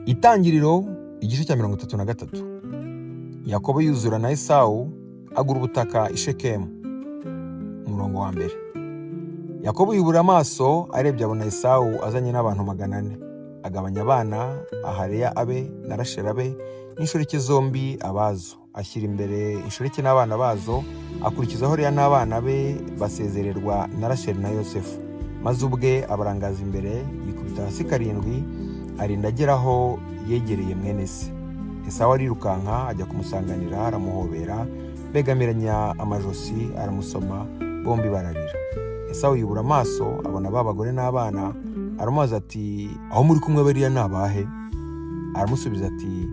Itangiriro igice cya 33. Yakobo yuzura na Esawu agura ubutaka i Shekemu. Umurongo wa mbere. Yakobo yubura amaso arebye abona Esawu azanye n'abantu 400. Agabanya abana aha Leya abe na Rasheli abe n'inshoreke zombi abazo. Ashyira imbere inshoreke n'abana bazo, akurikizaho Leya n'abana be basezererwa na Rasheli na Yosefu. Maze ubwe abarangaza imbere, yikubita hasi karindwi, arinda agera aho yegereye mwene se. Esawu arirukanka ajya kumusanganira, aramuhobera, begamiranya amajosi, aramusoma, bombi bararira. Esawu yubura amaso abona ba bagore n'abana, aramubaza ati: "Aho muri kumwe bariya ni abahe?" Aramusubiza ati: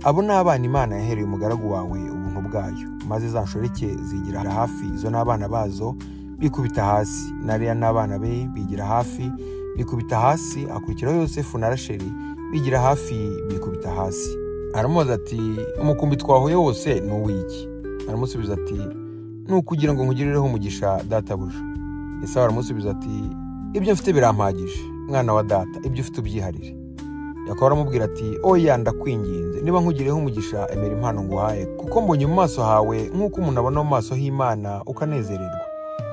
"Abo ni abana Imana yahereye umugaragu wawe ubuntu bwayo." Maze za nshoreke zigira hafi, izo n'abana bazo, bikubita hasi. Na Leya n'abana be bigira hafi, bikubita hasi. Akurikiraho Yosefu na Rasheli, bigira hafi, bikubita hasi. Aramubaza ati: "Umukumbi twahuye wose ni uw'iki?" Aramusubiza ati: "Ni ukugira ngo nkugirireho umugisha, databuja." Esawu aramusubiza ati: "Ibyo mfite birampagije, mwana wa data, ibyo ufite ubyiharire." Yakobo aramubwira ati: "Oya, ndakwinginze, niba nkugiriyeho umugisha, emera impano nguhaye, kuko mbonye mu maso hawe nk'uko umuntu abona mu maso h'Imana ukanezererwa.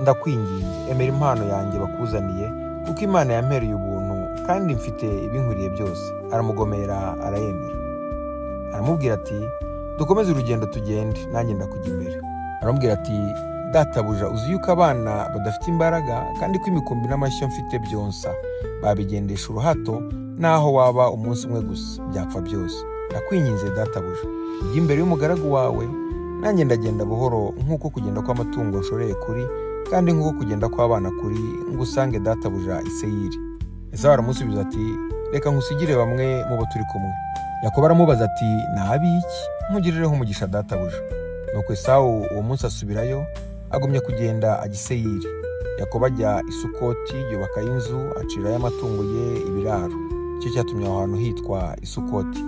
Ndakwinginze, emera impano yanjye bakuzaniye, kuko Imana yampereye ubuntu kandi mfite ibinkwiriye byose." Aramugomera, arayemera. Aramubwira ati: "Dukomeze urugendo tugende, nanjye ndakujya imbere." Aramubwira ati: "Databuja, uzi yuko abana badafite imbaraga, kandi ko imikumbi n'amashyo mfite byonsa. Babigendesha uruhato, naho waba umunsi umwe gusa byapfa byose. Ndakwinginze, databuja, ujye imbere y'umugaragu wawe, nanjye ndagenda buhoro nk'uko kugenda kw'amatungo nshoreye kuri, kandi nk'uko kugenda kw'abana kuri, ngo usange databuja i Seyiri." Esawu aramusubiza ati: "Reka nkusigire bamwe mu bo turi kumwe." Yakobo aramubaza ati: "Ni ab'iki?" "Nkugirireho umugisha, databuja." Nuko Esawu uwo munsi asubirayo, agumya kugenda ajya i Seyiri. Yakobo ajya i Sukoti, yubakayo inzu, acirayo amatungo ye ibiraro. Nicyo cyatumye aho hantu hitwa Isukoti.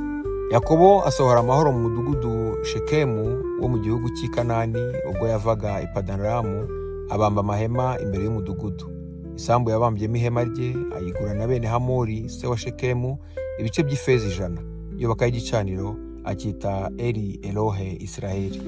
Yakobo asohora amahoro mu mudugudu Shekemu wo mu gihugu cy'i Kanani ubwo yavaga i Padanaramu, abamba amahema imbere y'umudugudu. Isambu yabambyemo ihema rye ayigura na bene Hamori se wa Shekemu ibice by'ifeza 100. Yubakayo igicaniro, acyita Eri Elohe Isiraheli.